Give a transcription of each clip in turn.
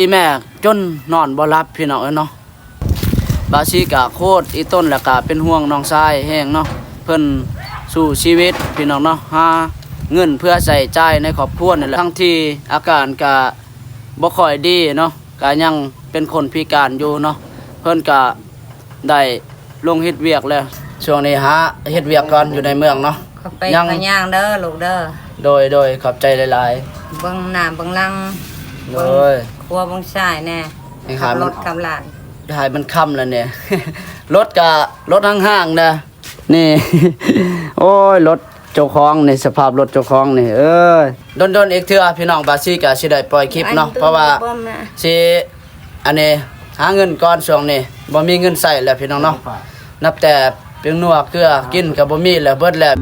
ອີ່ແມ່ຈົນນອນບໍ່ຫຼັບພີ່ນ້ອງເອີຍເນາະ. ບາຊີກະໂຄດອີ່ຕົນ ແລ້ວກະເປັນຫ່ວງນ້ອງຊາຍແຮງເນາະ. ເພິ່ນສູ້ຊີວິດພີ່ນ້ອງເນາະ ຫາເງິນເພື່ອໃຊ້ຈ່າຍໃນຄອບຄົວນີ້ແຫຼະ ທັງທີ່ອາການກະບໍ່ຄ່ອຍດີເນາະ ກະຍັງເປັນຄົນພິການຢູ່ເນາະ. ເພິ່ນກະໄດ້ລົງເຮັດວຽກແລ້ວ ຊ່ວງນີ້ຫາເຮັດວຽກກ່ອນຢູ່ໃນເມືອງເນາະ. ຂອບໃຈ ຍັງ ຂະຍ່າງເດີລູກເດີ. ໂດຍ ໂດຍ ຂອບໃຈຫຼາຍໆ. ເບິ່ງໜ້າເບິ່ງຫຼັງ ໂດຍ ເບິ່ງຄົວເບິ່ງຊາຍແດ່ ໃຫ້ ຂັບລົດ ມັນ ຂັບລານ ໃຫ້ມັນຄ່ຳແລ້ວນີ້. ລົດກະລົດຫ້າງໆນະນີ້ ໂອ້ຍ ລົດເຈົ້າຂອງນີ້ ສະພາບລົດເຈົ້າຂອງນີ້ ເອີຍ. ດົນໆອີກເທື່ອພີ່ນ້ອງ ບາຊີກະຊິໄດ້ປ່ອຍຄລິບເນາະ ເພາະວ່າຊິ ອັນນີ້ຫາເງິນກ່ອນ ຊ່ວງນີ້ບໍ່ມີເງິນໃຊ້ແລ້ວພີ່ນ້ອງເນາະ. ນັບແຕ່ແປ້ງນົວເກືອກິນກໍບໍ່ມີແລ້ວ ເບິດແລ້ວ.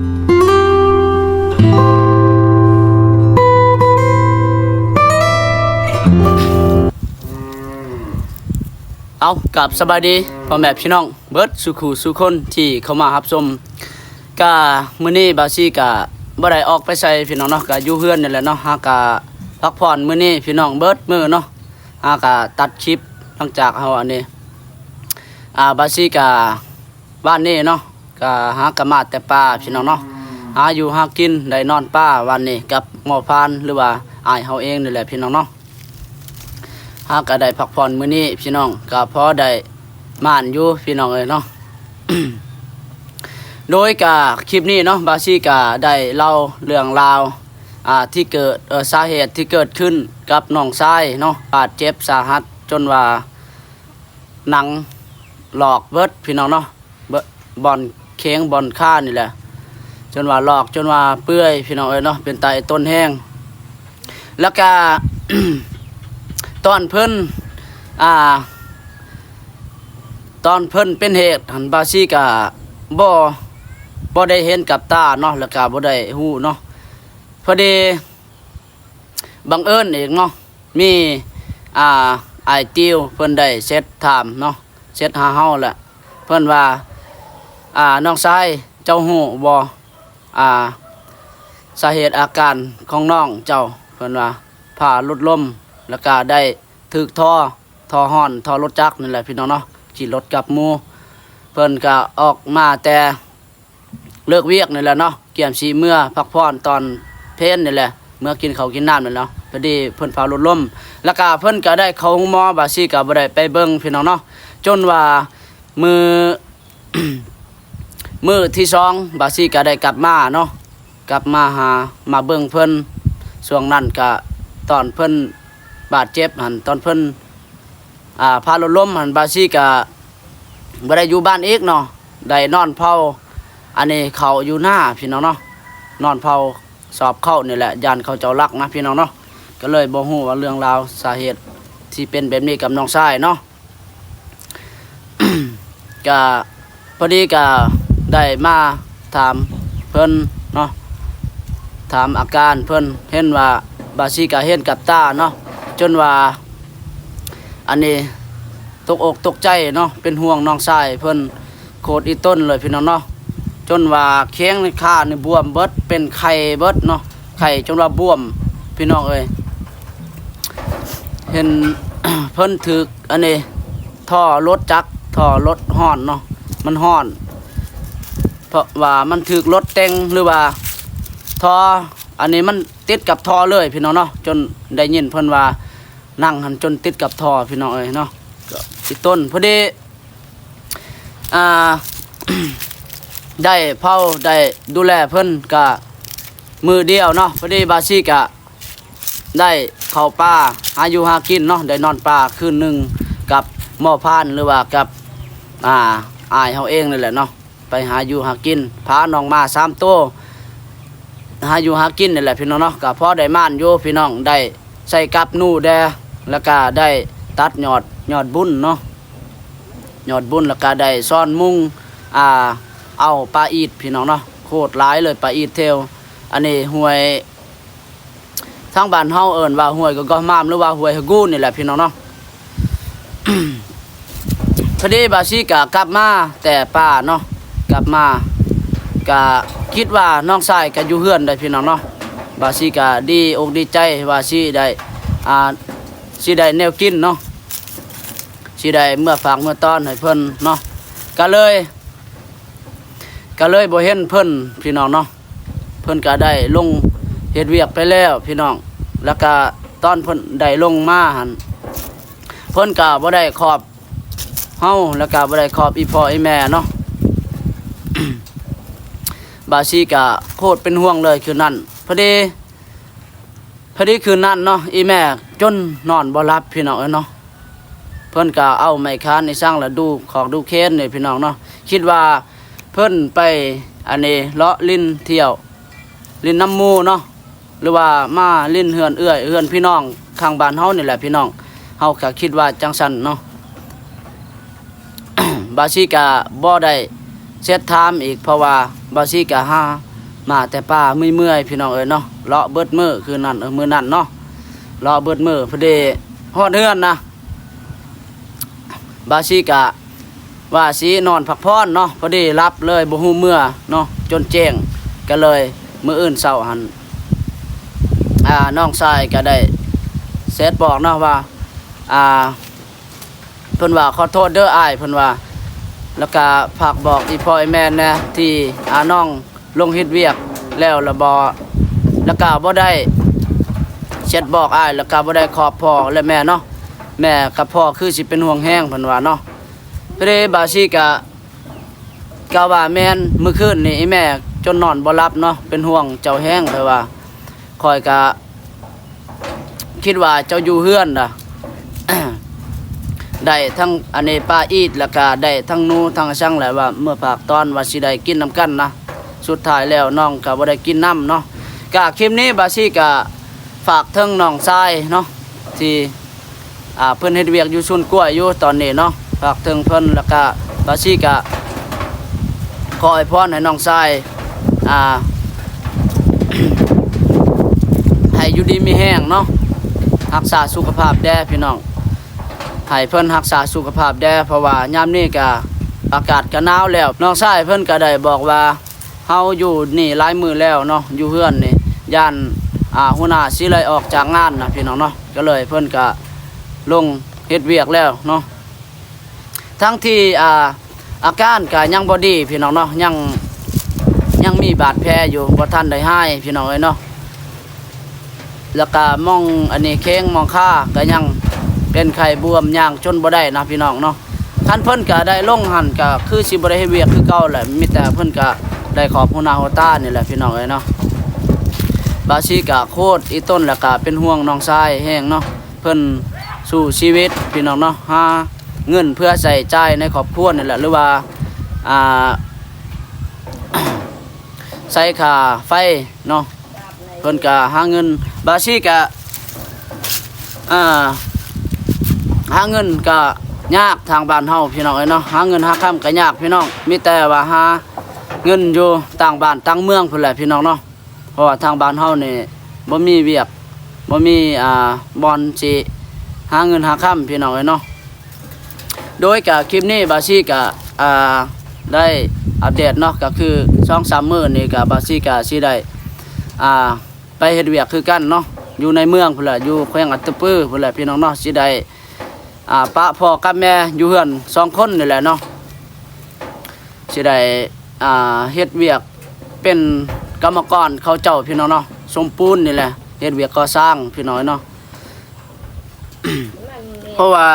ເອົາ ກາບສະບາຍດີພໍ່ແມ່ພີ່ນ້ອງເບິດສູ່ຄູ່ສູ່ຄົນທີ່ເຂົ້າມາຮັບຊົມ. ກະມື້ນີ້ບາຊີກະບໍ່ໄດ້ອອກໄປໃສພີ່ນ້ອງເນາະ ກະຢູ່ເຮືອນນີ້ແຫຼະເນາະ. ຫາກະພັກຜ່ອນມື້ນີ້ພີ່ນ້ອງ ເບິດມື້ເນາະ. ຫາກະຕັດຄລິບ ຫຼັງຈາກເຮົາອັນນີ້ ອາ ບາຊີກະ ວານນີ້ເນາະ ກະຫາກະມາແຕ່ປ່າພີ່ນ້ອງເນາະ ຫາຢູ່ຫາກິນ ໄດ້ນອນປ່າວານນີ້ກັບໝໍພານ ຫຼືວ່າອ້າຍເຮົາເອງນີ້ແຫຼະພີ່ນ້ອງເນາະ. ຫາກະໄດ້ພັກຜ່ອນມື້ນີ້ພີ່ນ້ອງ ກະພໍໄດ້ມ່ານຢູ່ພີ່ນ້ອງເອີຍເນາະ. ໂດຍກະຄລິບນີ້ເນາະ ບາຊີກະໄດ້ເລົ່າເລື່ອງລາວ ອາ ທີ່ເກີດ ເອີ ສາເຫດທີ່ເກີດຂຶ້ນກັບນ້ອງຊາຍເນາະ ບາດເຈັບສາຫັດຈົນວ່າໜັງຫຼອກເບິດພີ່ນ້ອງເນາະ ເບິດ ບ່ອນແຂ້ງບ່ອນຂານີ້ແຫຼະ ຈົນວ່າຫຼອກ ຈົນວ່າເປື່ອຍພີ່ນ້ອງເອີຍເນາະ ເປັນຕາອີ່ຕົນແຮງ. ແລ້ວກະ ຕອນເພິ່ນ ອາ ຕອນເພິ່ນເປັນເຫດຫັ້ນ ບາຊີກະບໍ່ ບໍ່ໄດ້ເຫັນກັບຕາເນາະ ແລ້ວກະບໍ່ໄດ້ຮູ້ເນາະ. ພໍດີບັງເອີນອີກເນາະ ມີ ອາ ອ້າຍຕິວເພິ່ນໄດ້ແຊັດຖາມເນາະ ແຊັດຫາເຮົາແຫຼະ ເພິ່ນວ່າ ອາ ນ້ອງຊາຍ ເຈົ້າຮູ້ບໍ່ ອາ ສາເຫດອາການຂອງນ້ອງເຈົ້າ ເພິ່ນວ່າ ພາລົດລົ້ມ ແລ້ວກະໄດ້ຖືກທໍ່ ທໍ່ຮ້ອນ ທໍ່ລົດຈັກນີ້ແຫຼະພີ່ນ້ອງເນາະ ຂີ່ລົດກັບໝູ່. ເພິ່ນກະອອກມາແຕ່ເລີກວຽກນີ້ແຫຼະເນາະ ກຽມຊິເມືອພັກຜ່ອນຕອນເພນນີ້ແຫຼະ ເມືອກິນເຂົ້າກິນນ້ຳນີ້ແຫຼະເນາະ. ພໍດີເພິ່ນພາລົດລົ້ມ ແລ້ວກະເພິ່ນກະໄດ້ເຂົ້າໂຮງໝໍ ບາຊີກະບໍ່ໄດ້ໄປເບິ່ງພີ່ນ້ອງເນາະ ຈົນວ່າມື້ ມື້ທີສອງ ບາຊີກະໄດ້ກັບມາເນາະ ກັບມາຫາ ມາເບິ່ງເພິ່ນ. ຊ່ວງນັ້ນກະຕອນເພິ່ນບາດເຈັບຫັ້ນ ຕອນເພິ່ນ ອາ ພາລົດລົ້ມຫັ້ນ ບາຊີກະບໍ່ໄດ້ຢູ່ບ້ານອີກເນາະ ໄດ້ນອນເຝົ້າ ອັນນີ້ເຂົ້າຢູ່ນາພີ່ນ້ອງເນາະ ນອນເຝົ້າສອບເຂົ້ານີ້ແຫຼະ ຢ້ານເຂົາເຈົ້າລັກນະພີ່ນ້ອງເນາະ. ກໍເລີຍບໍ່ຮູ້ວ່າເລື່ອງລາວສາເຫດທີ່ເປັນແບບນີ້ກັບນ້ອງຊາຍເນາະ. ກະພໍດີກະໄດ້ມາຖາມເພິ່ນເນາະ ຖາມອາການເພິ່ນ ເຫັນວ່າ ບາຊີກະເຫັນກັບຕາເນາະ ຈົນວ່າ ອັນນີ້ຕົກອົກຕົກໃຈເນາະ ເປັນຫ່ວງນ້ອງຊາຍເພິ່ນໂຄດອີ່ຕົນເລີຍພີ່ນ້ອງເນາະ ຈົນວ່າແຂ້ງຂານີ້ບວມເບິດ ເປັນໄຂ້ເບິດເນາະ ໄຂ້ຈົນວ່າບວມພີ່ນ້ອງເອີຍ. ເຫັນເພິ່ນຖືກອັນນີ້ ທໍ່ລົດຈັກ ທໍ່ລົດຮ້ອນເນາະ ມັນຮ້ອນ ເພາະວ່າມັນຖືກລົດແຕ່ງ ຫຼືວ່າທໍ່ອັນນີ້ມັນຕິດກັບທໍ່ເລີຍພີ່ນ້ອງເນາະ ຈົນໄດ້ຍິນເພິ່ນວ່າໜັງຫັ້ນຈົນຕິດກັບທໍ່ພີ່ນ້ອງເອີຍເນາະ. ກໍອີ່ຕົນພໍດີ ອ່າ ໄດ້ເຝົ້າໄດ້ດູແລເພິ່ນກະມື້ດຽວເນາະ ພໍດີບາຊີກະໄດ້ເຂົ້າປ່າຫາຢູ່ຫາກິນເນາະ ໄດ້ນອນປ່າຄືນໜຶ່ງກັບໝໍພານ ຫຼືວ່າກັບ ອ່າ ອ້າຍເຮົາເອງນີ້ແຫຼະເນາະ ໄປຫາຢູ່ຫາກິນ ພານ້ອງໝາສາມໂຕຫາຢູ່ຫາກິນນີ້ແຫຼະພີ່ນ້ອງເນາະ. ກະພໍໄດ້ມ່ານຢູ່ພີ່ນ້ອງ ໄດ້ໃສ່ກັບໜູແດ່ ແລ້ວກະໄດ້ຕັດຍອດ ຍອດບຸນເນາະ ຍອດບຸນ ແລ້ວກະໄດ້ຊ້ອນມຸງ ອ່າ ເອົາປາອີດພີ່ນ້ອງເນາະ ໂຄດຫຼາຍເລີຍປາອີດແຖວ ອັນນີ້ຫ້ວຍ ທາງບ້ານເຮົາເອີ້ນວ່າຫ້ວຍກະກໍມາມ ຫຼືວ່າຫ້ວຍຫະກູນີ້ແຫຼະພີ່ນ້ອງເນາະ. ພໍດີບາຊີກະກັບມາແຕ່ປ່າເນາະ ກັບມາກະຄິດວ່ານ້ອງຊາຍກະຢູ່ເຮືອນໄດ໋ພີ່ນ້ອງເນາະ. ບາຊີກະດີອົກດີໃຈວ່າຊິໄດ້ ອ່າ ຊິໄດ້ແນວກິນເນາະ ຊິໄດ້ເມືອຝາກເມືອຕ້ອນໃຫ້ເພິ່ນເນາະ ກະເລີຍ ກະເລີຍບໍ່ເຫັນເພິ່ນພີ່ນ້ອງເນາະ. ເພິ່ນກະໄດ້ລົງເຮັດວຽກໄປແລ້ວພີ່ນ້ອງ ແລ້ວກະຕອນເພິ່ນໄດ້ລົງມາຫັ້ນ ເພິ່ນກະບໍ່ໄດ້ຂອບເຮົາ ແລ້ວກະບໍ່ໄດ້ຂອບອີ່ພໍ່ອີ່ແມ່ເນາະ. ບ່າວສີກະໂຄດເປັນຫ່ວງເລີຍຄືນນັ້ນ ພໍດີ ພໍດີຄືນນັ້ນເນາະ ອີ່ແມ່ຈົນນອນບໍ່ຫຼັບພີ່ນ້ອງເອີຍເນາະ. ເພິ່ນກະເອົາໄມ້ຄານອີ່ສັງລະດູຄອກດູເຄນນີ້ພີ່ນ້ອງເນາະ ຄິດວ່າເພິ່ນໄປອັນນີ້ເລາະຫຼິ້ນທ່ຽວຫຼິ້ນນຳໝູ່ເນາະ ຫຼືວ່າມາຫຼິ້ນເຮືອນເອື້ອຍເຮືອນພີ່ນ້ອງຂ້າງບ້ານເຮົານີ້ແຫຼະພີ່ນ້ອງ ເຮົາກະຄິດວ່າຈັ່ງຊັ້ນເນາະ. ບ່າວສີກະບໍ່ໄດ້ແຊັດຖາມອີກ ເພາະວ່າບ່າວສີກະຫາມາແຕ່ປ່າເມື່ອຍໆ ພີ່ນ້ອງເອີຍເນາະ ເລາະເບິດມື້ຄືນນັ້ນ ເອີ ມື້ນັ້ນເນາະ ເລາະເບິດມື້ ພໍດີຮອດເຮືອນນະ ບ່າວສີກະວ່າຊິນອນພັກຜ່ອນເນາະ ພໍດີຫຼັບເລີຍ ບໍ່ຮູ້ເມື່ອເນາະ ຈົນແຈ້ງ ກະເລີຍມື້ອື່ນເຊົ້າຫັ້ນ ອາ ນ້ອງຊາຍກະໄດ້ແຊັດບອກເນາະວ່າ ອາ ເພິ່ນວ່າ ຂໍໂທດເດີອ້າຍ ເພິ່ນວ່າ ແລ້ວກະຝາກບອກອີ່ພໍ່ອີ່ແມ່ແດ່ ທີ່ ອາ ນ້ອງລົງເຮັດວຽກແລ້ວລະບໍ່ ແລ້ວກະບໍ່ໄດ້ແຊັດບອກອ້າຍ ແລ້ວກະບໍ່ໄດ້ຂອບພໍ່ແລະແມ່ເນາະ ແມ່ກັບພໍ່ຄືຊິເປັນຫ່ວງແຮງ ເພິ່ນວ່າເນາະ. ພໍດີບ່າວສີກະ ກະວ່າແມ່ນ ມື້ຄືນນີ້ອີ່ແມ່ຈົນນອນບໍ່ຫຼັບເນາະ ເປັນຫ່ວງເຈົ້າແຮງ ຂ້ອຍວ່າ ຂ້ອຍກະຄິດວ່າເຈົ້າຢູ່ເຮືອນລະ ໄດ້ທັງອັນນີ້ປາອີດ ແລ້ວກະໄດ້ທັງໜູທັງອີ່ສັງແຫຼະ ວ່າເມືອຝາກຕ້ອນວ່າຊິໄດ້ກິນນຳກັນນະ ສຸດທ້າຍແລ້ວນ້ອງກະບໍ່ໄດ້ກິນນຳເນາະ. ກະຄລິບນີ້ບ່າວສີກະຝາກເຖິງນ້ອງຊາຍເນາະ ທີ່ ອາ ເພິ່ນເຮັດວຽກຢູ່ສວນກ້ວຍຢູ່ຕອນນີ້ເນາະ ຝາກເຖິງເພິ່ນ ແລ້ວກະບ່າວສີກະຂໍອວຍພອນໃຫ້ນ້ອງຊາຍ ອາ ໃຫ້ຢູ່ດີມີແຮງເນາະ ຮັກສາສຸຂະພາບແດ່ພີ່ນ້ອງ ໃຫ້ເພິ່ນຮັກສາສຸຂະພາບແດ່ ເພາະວ່າຍາມນີ້ກະອາກາດກະໜາວແລ້ວ ນ້ອງຊາຍເພິ່ນກະໄດ້ບອກວ່າ ເຮົາຢູ່ນີ້ຫຼາຍມື້ແລ້ວເນາະ ຢູ່ເຮືອນນີ້ ຢ້ານ ອາ ຫົວໜ້າຊິໄລ່ອອກຈາກງານນະພີ່ນ້ອງເນາະ ກະເລີຍເພິ່ນກະລົງເຮັດວຽກແລ້ວເນາະ ທັງທີ່ ອາ ອາການກະຍັງບໍ່ດີພີ່ນ້ອງເນາະ ຍັງ ຍັງມີບາດແຜຢູ່ ບໍ່ທັນໄດ້ຫາຍພີ່ນ້ອງເອີຍເນາະ. ແລ້ວກະໝ່ອງອັນນີ້ແຂ້ງໝ່ອງຂາກະຍັງເປັນໄຂ້ບວມ ຍ່າງຈົນບໍ່ໄດ້ນະພີ່ນ້ອງເນາະ. ຄັນເພິ່ນກະໄດ້ລົງຫັ້ນກະຄືຊິບໍ່ໄດ້ເຮັດວຽກຄືເກົ່າແຫຼະ ມີແຕ່ເພິ່ນກະໄດ້ຂອບຫູໜ້າຫູຕານີ້ແຫຼະພີ່ນ້ອງເອີຍເນາະ. ບ່າວສີກະໂຄດອີ່ຕົນ ແລ້ວກະເປັນຫ່ວງນ້ອງຊາຍແຮງເນາະ ເພິ່ນສູ້ຊີວິດພີ່ນ້ອງເນາະ ຫາເງິນເພື່ອໃຊ້ຈ່າຍໃນຄອບຄົວນີ້ແຫຼະ ຫຼືວ່າ ອ່າ ໃຊ້ຄ່າໄຟເນາະ ເພິ່ນກະຫາເງິນ ບ່າວສີກະ ອ່າ ຫາເງິນກະຍາກທາງບ້ານເຮົາພີ່ນ້ອງເອີຍເນາະ ຫາເງິນຫາຄຳກະຍາກພີ່ນ້ອງ ມີແຕ່ວ່າຫາເງິນຢູ່ຕ່າງບ້ານຕ່າງເມືອງພຸ້ນແຫຼະພີ່ນ້ອງເນາະ. ເພາະວ່າທາງບ້ານເຮົານີ້ບໍ່ມີວຽກ ບໍ່ມີ ອ່າ ບ່ອນຊິຫາເງິນຫາຄຳພີ່ນ້ອງເອີຍເນາະ. ໂດຍກະຄລິບນີ້ບ່າວສີກະ ອ່າ ໄດ້ອັບເດດເນາະ ກະຄືສອງສາມມື້ນີ້ກະບ່າວສີກະຊິໄດ້ ອ່າ ໄປເຮັດວຽກຄືກັນເນາະ ຢູ່ໃນເມືອງພຸ້ນແຫຼະ ຢູ່ແຂວງອັດຕະປືພຸ້ນແຫຼະພີ່ນ້ອງເນາະ ຊິໄດ້ ອ່າ ປະພໍ່ກັບແມ່ຢູ່ເຮືອນສອງຄົນນີ້ແຫຼະເນາະ ຊິໄດ້ ອ່າ ເຮັດວຽກເປັນກຳມະກອນເຂົາເຈົ້າພີ່ນ້ອງເນາະ ສົມປູນນີ້ແຫຼະ ເຮັດວຽກກໍ່ສ້າງພີ່ນ້ອງເນາະ. ເພາະວ່າ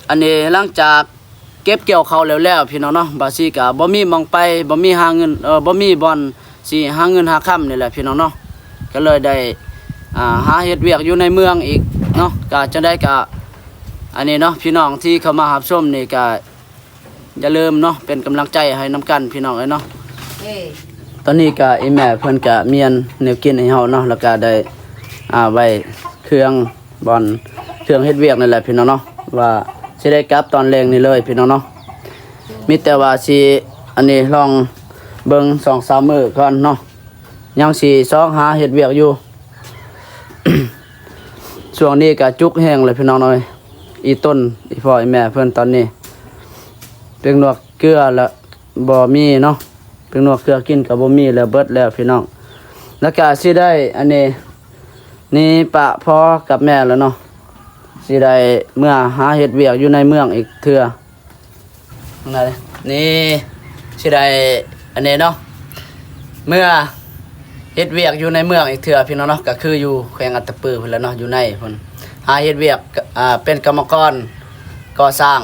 ອັນນີ້ຫຼັງຈາກເກັບກ່ຽວເຂົ້າແລ້ວໆ ພີ່ນ້ອງເນາະ ບ່າວສີກະບໍ່ມີໝ່ອງໄປ ບໍ່ມີຫາເງິນ ເອີ ບໍ່ມີບ່ອນຊິຫາເງິນຫາຄຳນີ້ແຫຼະພີ່ນ້ອງເນາະ ກະເລີຍໄດ້ ອ່າ ຫາເຮັດວຽກຢູ່ໃນເມືອງອີກເນາະ. ກະຈັ່ງໃດກະ ອັນນີ້ເນາະ ພີ່ນ້ອງທີ່ເຂົ້າມາຮັບຊົມນີ້ກະ ຢ່າລືມເນາະ ເປັນກຳລັງໃຈໃຫ້ນຳກັນພີ່ນ້ອງເອີຍເນາະ. ຕອນນີ້ກະອີ່ແມ່ເພິ່ນກະມ້ຽນແນວກິນໃຫ້ເຮົາເນາະ ແລ້ວກະໄດ້ ອ່າ ໄວ້ເຄື່ອງ ບ່ອນເຄື່ອງເຮັດວຽກນີ້ແຫຼະພີ່ນ້ອງເນາະ ວ່າຊິໄດ້ກັບຕອນແລງນີ້ເລີຍພີ່ນ້ອງເນາະ. ມີແຕ່ວ່າຊິອັນນີ້ລອງເບິ່ງສອງສາມມື້ກ່ອນເນາະ ຍັງຊິຊອກຫາເຮັດວຽກຢູ່. ຊ່ວງນີ້ກະຈຸກແຮງເລີຍພີ່ນ້ອງເອີຍ ອີ່ຕົນ ອີ່ພໍ່ ອີ່ແມ່ເພິ່ນຕອນນີ້ ເປັກນົວເກືອລະບໍ່ມີເນາະ ເປັກນົວເກືອກິນກະບໍ່ມີແລ້ວ ເບິດແລ້ວພີ່ນ້ອງ. ແລ້ວກະຊິໄດ້ອັນນີ້ ນີ້ປະພໍ່ກັບແມ່ແລ້ວເນາະ ຊິ ຊິໄດ້ເມືອຫາເຮັດວຽກຢູ່ໃນເມືອງອີກເທື່ອ. ນີ້ ຊິໄດ້ອັນນີ້ເນາະ ເມືອເຮັດວຽກຢູ່ໃນເມືອງອີກເທື່ອ ພີ່ນ້ອງເນາະ. ກໍຄືຢູ່ແຂວງອັດຕະປືພຸ້ນແຫຼະເນາະ ຢູ່ໃນພຸ້ນ ຫາເຮັດວຽກ ອ່າ ເປັນກຳມະກອນກໍ່ສ້າງ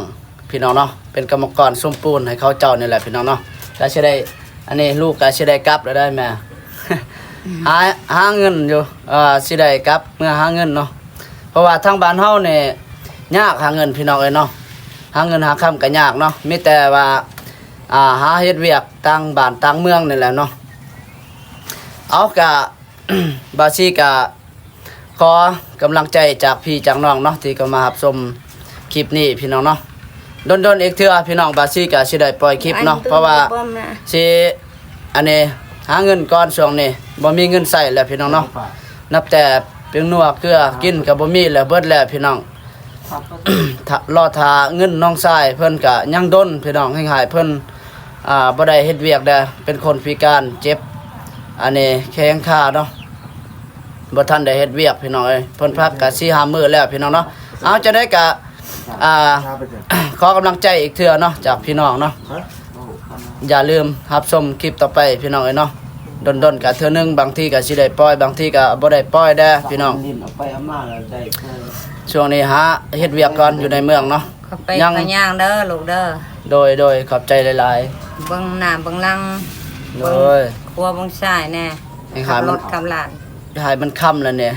ພີ່ນ້ອງເນາະ, ເປັນກຳມະກອນສຸມປູນໃຫ້ເຂົາເຈົ້ານີ້ແຫຼະ ພີ່ນ້ອງເນາະ. ກໍຊິໄດ້ ອັນນີ້ລູກກໍຊິໄດ້ກັບແລ້ວເດີແມ່ ຫາ ຫາເງິນຢູ່ ເອີ ຊິໄດ້ກັບເມືອຫາເງິນເນາະ. ເພາະວ່າທາງບ້ານເຮົານີ້ຍາກຫາເງິນ ພີ່ນ້ອງເອີຍເນາະ, ຫາເງິນຫາຄຳກໍຍາກເນາະ, ມີແຕ່ວ່າ ອ່າ ຫາເຮັດວຽກຕ່າງບ້ານຕ່າງເມືອງນີ້ແຫຼະເນາະ. ເອົາ ກະ ບ່າວຊີກະ ຂໍກຳລັງໃຈຈາກພີ່ຈາກນ້ອງເນາະ ທີ່ເຂົ້າມາຮັບຊົມຄລິບນີ້ ພີ່ນ້ອງເນາະ. ດົນໆອີກເທື່ອ ພີ່ນ້ອງ ບ່າວຊີກໍຊິໄດ້ປ່ອຍຄລິບເນາະ ເພາະວ່າຊິ ອັນນີ້ ຫາເງິນກ່ອນ. ຊ່ວງນີ້ບໍ່ມີເງິນໃຊ້ແລ້ວ ພີ່ນ້ອງເນາະ, ນັບແຕ່ແປ້ງນົວເກືອກິນກໍບໍ່ມີແລ້ວ ເບິດແລ້ວ ພີ່ນ້ອງ. ຖ້າ ລໍຖ້າເງິນນ້ອງຊາຍເພິ່ນກະຍັງດົນ ພີ່ນ້ອງ, ແຮ່ງໃຫ້ເພິ່ນ ອ່າ ບໍ່ໄດ້ເຮັດວຽກແດ່ ເປັນຄົນພິການເຈັບ ອັນນີ້ແຂ້ງຂາເນາະ, ບໍ່ທັນໄດ້ເຮັດວຽກ ພີ່ນ້ອງເອີຍ. ເພິ່ນພັກກະສີ່ຫ້າມື້ແລ້ວ ພີ່ນ້ອງເນາະ. ເອົາ ຈັ່ງໃດກະ ອ່າ ຂໍກຳລັງໃຈອີກເທື່ອເນາະ ຈາກພີ່ນ້ອງເນາະ. ຢ່າລືມຮັບຊົມຄລິບຕໍ່ໄປ ພີ່ນ້ອງເອີຍເນາະ. ດົນໆກະເທື່ອໜຶ່ງ, ບາງທີກະຊິໄດ້ປ່ອຍ ບາງທີກະບໍ່ໄດ້ປ່ອຍແດ່ ພີ່ນ້ອງ. ຊ່ວງນີ້ຫາເຮັດວຽກກ່ອນ ຢູ່ໃນເມືອງເນາະ. ເຂົ້າໄປ ຍັງ ເຂົ້າຍ່າງເດີລູກເດີ. ໂດຍ ໂດຍ ຂອບໃຈຫຼາຍໆ. ເບິ່ງໜ້າເບິ່ງຫຼັງ ໂດຍ ເບິ່ງຂວາເບິ່ງຊ້າຍແດ່. ໃຫ້ມັນ ຂັບລົດຂັບລານ ໃຫ້ມັນຄ່ຳແລ້ວນີ້.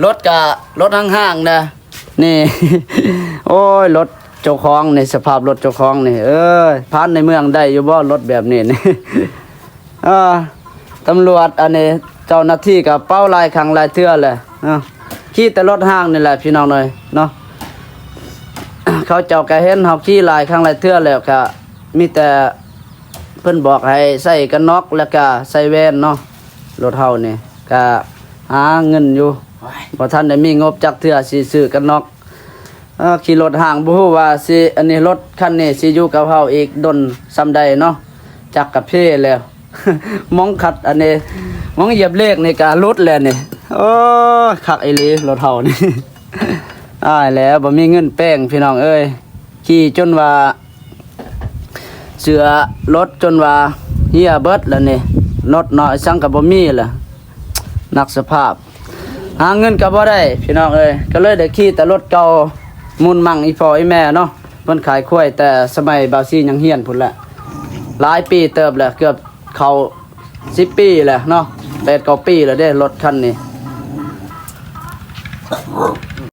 ລົດກະລົດຫ້າງໆນະ. ນີ້ ໂອ້ຍ ລົດເຈົ້າຂອງນີ້ ສະພາບລົດເຈົ້າຂອງນີ້ ເອີຍ ຜ່ານໃນເມືອງໄດ້ຢູ່ບໍ່ ລົດແບບນີ້ນີ້? ເອີ ຕຳຫຼວດ ອັນນີ້ ເຈົ້າໜ້າທີ່ກໍເປົ່າຫຼາຍຄັ້ງຫຼາຍເທື່ອແຫຼະເນາະ, ຂີ່ແຕ່ລົດຫ້າງນີ້ແຫຼະ ພີ່ນ້ອງເອີຍເນາະ. ເຂົາເຈົ້າກໍເຫັນເຮົາຂີ່ຫຼາຍຄັ້ງຫຼາຍເທື່ອແລ້ວ ກໍມີແຕ່ເພິ່ນບອກໃຫ້ໃສ່ກັນນັອກ ແລ້ວກໍໃສ່ແວ່ນເນາະ. ລົດເຮົານີ້ກະຫາເງິນຢູ່ ບໍ່ທັນໄດ້ມີງົບຈັກເທື່ອຊິຊື້ກັນນັອກ. ເອີ ຂີ່ລົດຫ້າງ ບໍ່ຮູ້ວ່າຊິ ອັນນີ້ ລົດຄັນນີ້ຊິຢູ່ກັບເຮົາອີກດົນສ່ຳໃດເນາະ. ຈັກກະເພແລ້ວ ໝ່ອງຂັດ ອັນນີ້ ໝ່ອງຢຽບເບຣກນີ້ກະຫຼຸດແລ້ວນີ້. ໂອ້ຍ ຄັກອີ່ຫຼີລົດເຮົານີ້. ອ້າຍແລ້ວ ບໍ່ມີເງິນແປງ ພີ່ນ້ອງເອີຍ, ຂີ່ຈົນວ່າ ເສື້ອລົດຈົນວ່າເຫ່ຍເບິດແລ້ວນີ້, ລົດເນາະ ອີ່ສັງກໍບໍ່ມີລະ, ໜັກສະພາບ ຫາເງິນກໍບໍ່ໄດ້ ພີ່ນ້ອງເອີຍ, ກໍເລີຍໄດ້ຂີ່ແຕ່ລົດເກົ່າ ມູນມັ່ງອີ່ພໍ່ອີ່ແມ່ເນາະ. ເພິ່ນຂາຍຄວາຍແຕ່ສະໄໝບ່າວຊີຍັງຮຽນພຸ້ນແຫຼະ, ຫຼາຍປີເຕີບແລ້ວ, ເກືອບເຂົ້າສິບປີແລ້ວເນາະ, ແປດເກົ້າປີແລ້ວເດ້ ລົດຄັນນີ້.